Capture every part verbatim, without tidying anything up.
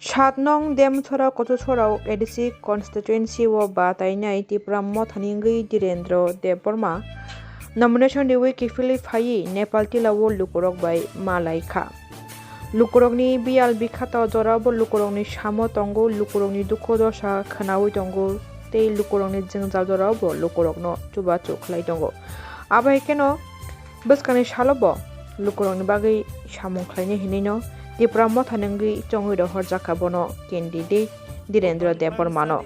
Sat nong Demchora Kochuchora A D C constituency o ba tainai Tipra Mothani wngwi Dhirendra Debbarma nomination riwi kiphilwi phaiwi Nepal tila o lukurok bai malai kha. Lukurokni biyal bikha ta jora bo lukurokni samo tongo, lukurokni dukhu dosa khwnawi tongo tei lukurokni jwngjal jora bo lukurokno chubachu khlai tongo. Abo hai kheno bwskangni salo bo lukurokni bagwi samung khlainai hinwino Tipra Motha ni wngwi chongwi rohorjakha bono candidate Dhirendra Debbarmano.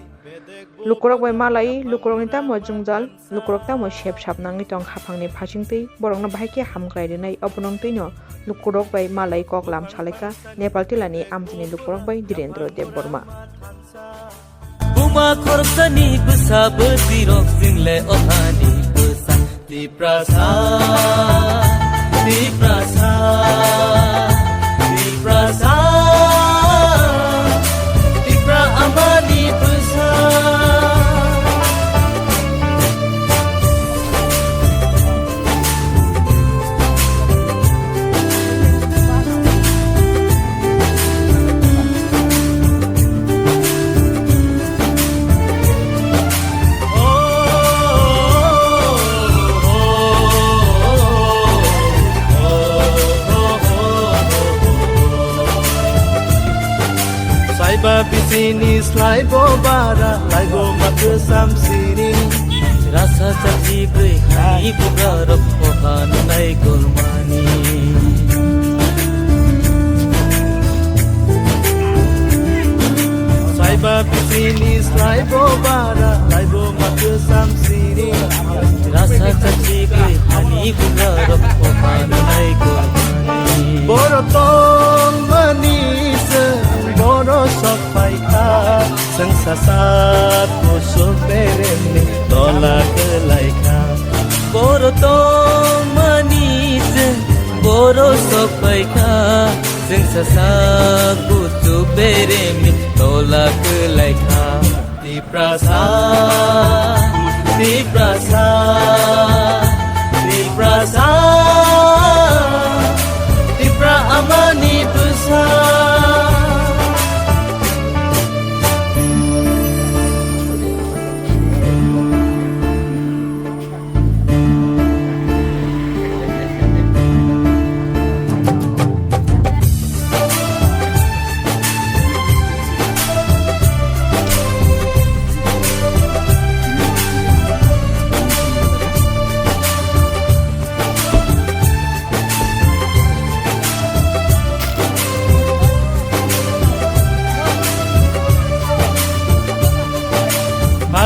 Lukurok bai malai lukurokni tamo jwngjal, lukurok tamo sep sap nangwi tong haphangni phasingtwi borokno bahai khe hamkrai rwnai, obono wngtwino lukurok bai malai kok lam salaikha Nepal tilani amchaini lukurok bai Dhirendra Debbarma. Buma khoroksani bwsa bwsirok chwngle othani bwsa. Tiprasa, Tiprasa, Tiprasa, Tipra amani bwsa. Saiba bisini slaibo bara, laibo makwsam sini. Rasa chachi bwrwi hani bugarok koha nunai gormani. Saiba bisini slaibo bara, laibo makwsam sini. Rasa chachi bwrwi hani bugarok koha nunai gormani. Boro tongmani chwng boro sok phaikha, chwng sasak kusuk beremni tola kwlaikha. Boro tongmani chwng boro sok phaikha, chwng sasak kusuk beremni tola kwlaikha. Tiprasa, Tiprasa, Tiprasa, Tipra amani bwsa.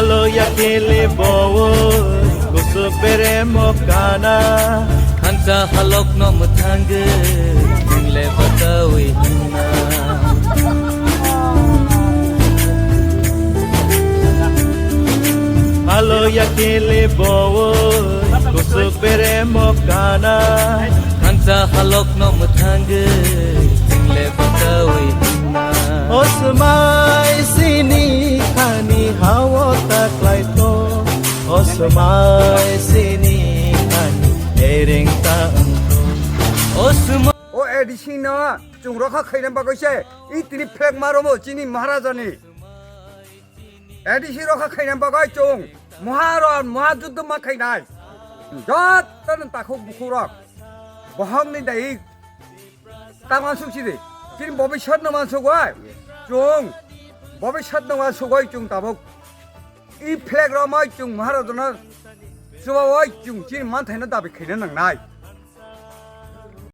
Halo ya kele bowo, kusuk beremo kana. Hansa halok no mwthangwi, jingle batawi hwnna. Halo ya kele bowo, kusuk beremo kana. Hansa halok no mwthangwi, jingle batawi hwnna. O swmai sini khani hawo ta khlaito. O swmai sini khani ereng ta wngkho. O swmai. O A D C no chwng rokha khaina bagwi se i tini flag ma romo chini Maharajani. A D C rokha khaina bagwi chwng Maharon, Mahajuddho ma khainai. Jotono takhuk bukhuk rok. Bohokni dai tang wansuk sidi. Chini bobiswt no wansuk oi. Chwng bobiswt no wansuk oi chwng tabuk. I flag romoi chwng Maharajano chubaui chwng chini manthaino dabi khaina nangnai.